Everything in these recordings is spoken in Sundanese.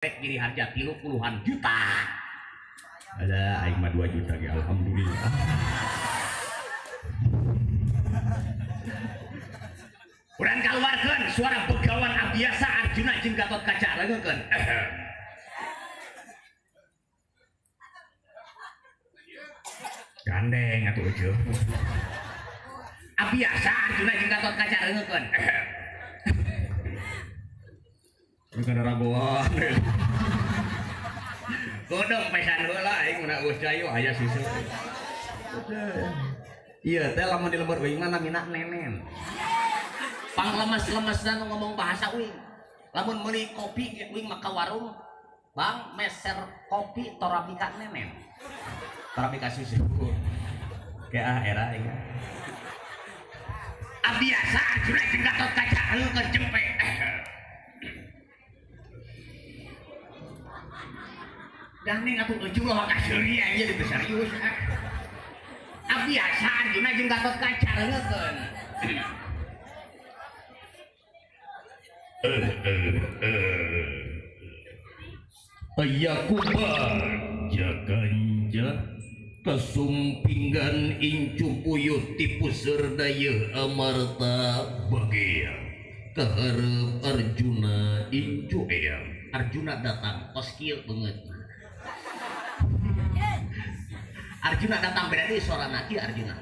Giri harja 30-an juta. Ada aing mah 2 juta ge alhamdulillah. Urang kaluarkeun suara begawan abiasa Arjuna jeung Gatot Kaca leungeunkeun. Gandeng atuh eueuh. Abiasa Arjuna jeung Gatot Kaca leungeunkeun. Bukan ragoan. Godong pesan heula aing mun geus cayo aya susu. Ieu teh lamun di lembur uing mah namina nenen. Panglemes-lemesna nu ngomong bahasa uing. Lamun meuli kopi ge uing mah ka warung, Bang meser kopi Torabika nenen. Torabika susu. Kayak ah era aing. Abiasa Arjuna jeung Gatot Kaca heukeun jempe. Gandeng atuh eueuh loh ka seuri anjir itu serius. Abiasa Arjuna jeung Gatot Kaca leungeun. Aya kubaja ganja Kasumpinggan incu puyuh tipu serdaya amarta bagia kaharep Arjuna incu eyang. Arjuna datang kos kieu beungeut. Arjuna datang berarti sorana kieu Arjuna.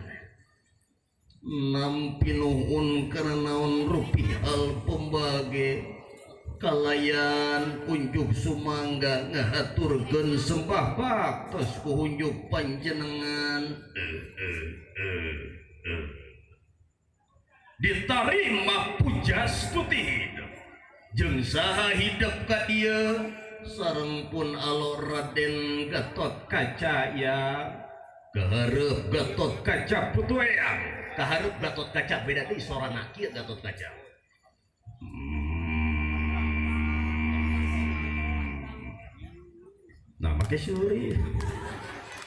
Nampi nuhun karena naon rupi al pembage kalayan unjuk sumangga ngahaturkeun sembah baktos ku hunjuk panjenengan. Ditarima puja stuti jeung saha hidep ka dieu sareng pun alor Raden Gatot Kaca ya kaharep Gatot Kaca putu eyang kaharep Gatot Kaca beda deui sorana kieu Gatot Kaca. Nah make seuri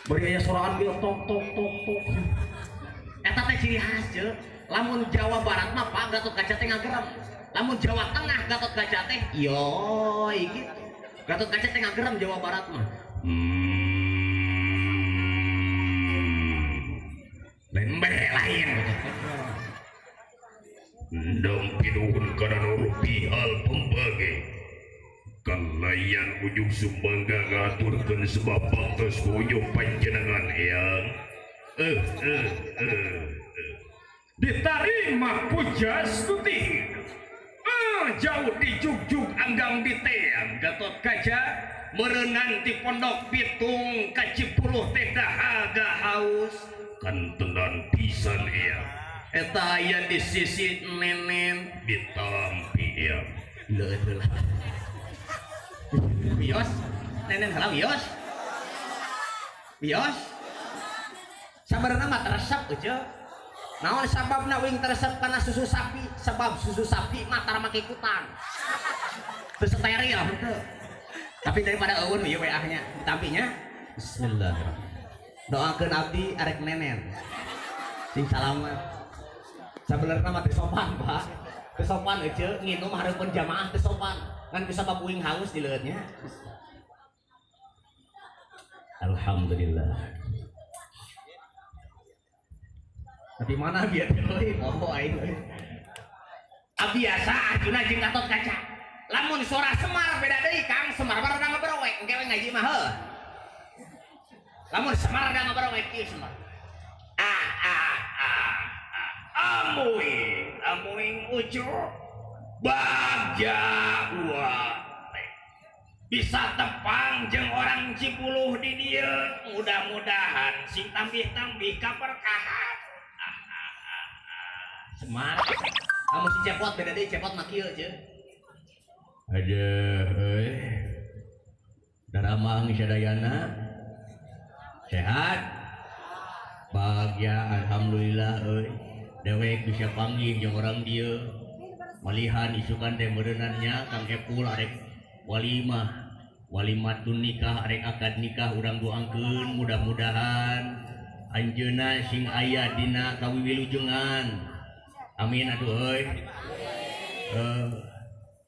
bari aya soraan ge tok tok tok tok. Eta teh ciri khas je. Lamun Jawa Barat mah Pak Gatot Kaca teh ngagerem. Lamun Jawa Tengah Gatot Kaca teh yoi gitu. Gatot Kaca teh ngagerem Jawa Barat mah. Lain be lain Gatot Kaca. Ndang pinuhun kana rupi hal pembage kalayan ujung sumangga ngaturkeun sebab baktos ku ujung panjenengan eyang. Ditarima puja stuti. Jauh dijugjug anggang diteang Gatot Kaca meureunan ti Pondok Pitung ka Cipuluh teh dahaga haus kantenan pisan eyang. Eta aya di sisi nenen ditampi eyang. Leueut heula. Wios, nenen heula wios. Wios. Sabarna mah teresep eueuh. Naon sababna uing teresep kana susu sapi? Sebab susu sapi mah tara make kutang. Teu steril henteu. Tapi daripada eueun ieu we ah nya, ditampinya. Bismillahirrahmanirrahim. Doakeun abdi arek nenen. Sing salamet. Sabenerna mah teu sopan, Pak. Teu sopan eueuh nginum hareupeun jamaah teu sopan. Ngan ku sabab uing haus di leueutnya. Alhamdulillah. Tapi mana biar euy poho aing euy. Abiasa Arjuna jeung Gatot Kaca. Lamun suara Semar beda deui Kang, Semar mah rada ngaberowek engke we ngaji mah heuh. Lamun Semar rada ngaberowek kieu Semar. Ah ah ah amuing amuing ucu bagja ua bisa tepang jeung orang Cipuluh di dieu mudah-mudahan sing tambih-tambih kaberkahan. Semar. Kamu si cepot beda deui cepot mah kieu ceuk. Aduh euy. Daramang sadayana sehat. Bahagia alhamdulillah euy. Dewek bisa panggih jeung orang dieu. Malihan isukan teh meureunannya Kang Epul arek walimah. Walimatun nikah arek akad nikah urang doakeun mudah-mudahan anjeunna sing aya dina kawiwilujengan. Amin atuh euy.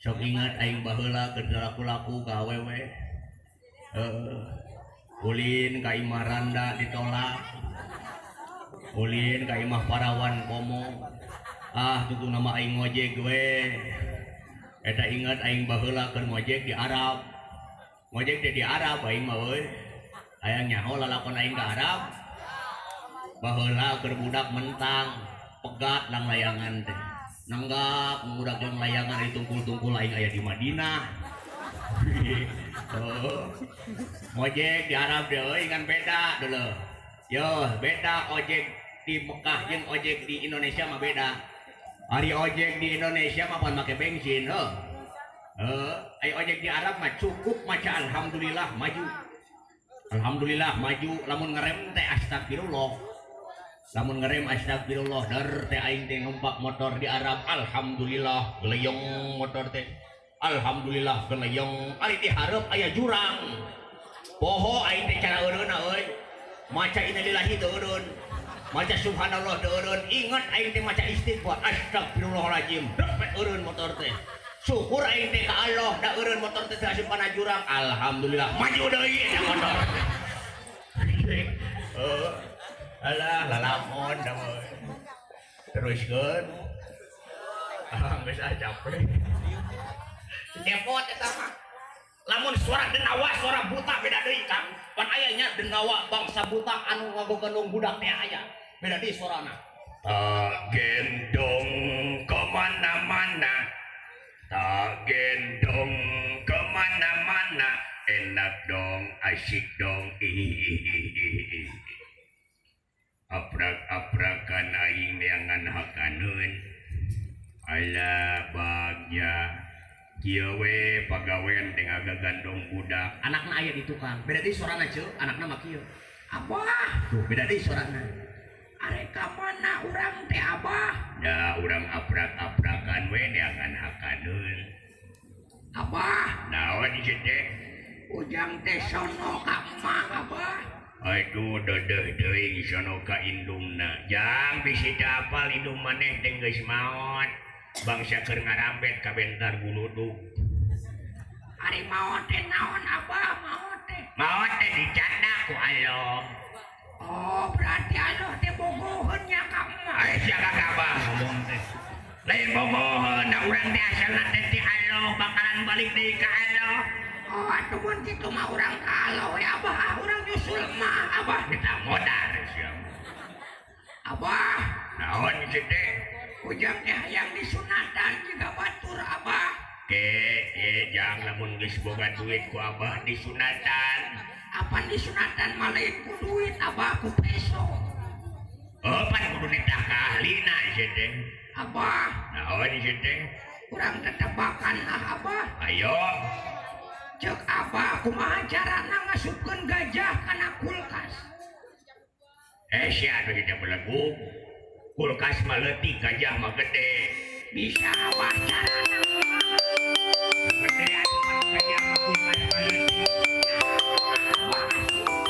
Sok ingat aing baheula keur laku-laku ka awewe. Heeh. Ulin ka imah randa ditolak. Ulin ka imah parawan komo. Ah, tutu nama aing ngojek we. Eta ingat aing baheula keur ngojek di Arab. Ngojek teh di Arab aing mah euy. Hayang nyaho lalakon aing ka Arab. Baheula keur budak mentang, pegat lang layangan teh. Nanggap budak lang layangan di tungkul-tungkul aing aya di Madinah. Oh. Ngojek di Arab deh euy kan beda dulu. Yo, beda ojek di Mekah jeung ojek di Indonesia mah beda. Ari ojek di Indonesia mah pan make bensin heuh. Heuh, ari ojek di Arab mah cukup maca alhamdulillah maju. Alhamdulillah maju lamun ngerem teh astagfirullah. Lamun ngerem astagfirullah der teh aing teh numpak motor di Arab alhamdulillah geleyong motor teh. Alhamdulillah geleyong ari di hareup aya jurang. Poho aing teh cara eureunna euy. Maca innalillahi teu eureun. Maca subhanallah teu eureun. Ingat aing teh maca istighfar astagfirullahalazim. Depet eureun motor teh. Syukur aing teh ka Allah da eureun motor teh teu asup kana jurang. Alhamdulillah maju deui eta motor. Heuh. Alah lalakon da mah. Teruskeun. Ah geus ah capek. Cepot eta mah. Lamun suara denawa suara buta beda deui Kang. Pan aya nya denawa bangsa buta anu ngagogendong budak teh aya. Beda deui suarana. Tak gendong kemana-mana, tak gendong kemana-mana, enak dong, asik dong, ihihihihi. Aprak-aprakan aing neangan hakaneun. Alah bagja, kieu we pagawean teh ngagagandong budak. Anakna aya di tukang. Beda deui suarana ceu, anakna mah kieu. Abah, tuh beda deui suarana. Arek ka mana urang teh abah? Da urang aprak-aprakan we neangan hakaneun. Abah, Naon ieu teh? Ujang teh sono ka emak abah. Aduh dedeh teuing sono ka indungna. Jang bisi teu apal indung maneh teh geus maot. Bangsa keur ngarambet ka bentar guludug. Ari maot teh naon abah maot teh? Maot teh dicandak ku Allah. Oh, berarti Allah teh bogoheun nya ka emak. Ai sia ka abah ngomong teh. Lain bogoheun da urang teh asalna teh ti Allah bakalan balik deui ka Allah. Oh, atuh mun kitu mah urang ka Allah we abah, ah, urang nyusul emak abah. Kita modar sia. Abah, Naon ieu teh? Ujang teh hayang disunatan jiga batur abah. Ke, jang lamun geus boga duit ku abah disunatan. Apan disunatan mah lain ku duit abah ku peso. Oh, pan kudu nitah ka ahlina ieu teh. Abah, Naon ieu teh? Urang tetebakan ah abah. Ayo. Cek abah kumaha carana ngasupkeun gajah kana kulkas? Eh sia atuh kita belegug. Kulkas mah leutik, gajah mah gede. Bisa abah carana. Gede atuh mah gajah mah kulkas mah leutik. Abah asup.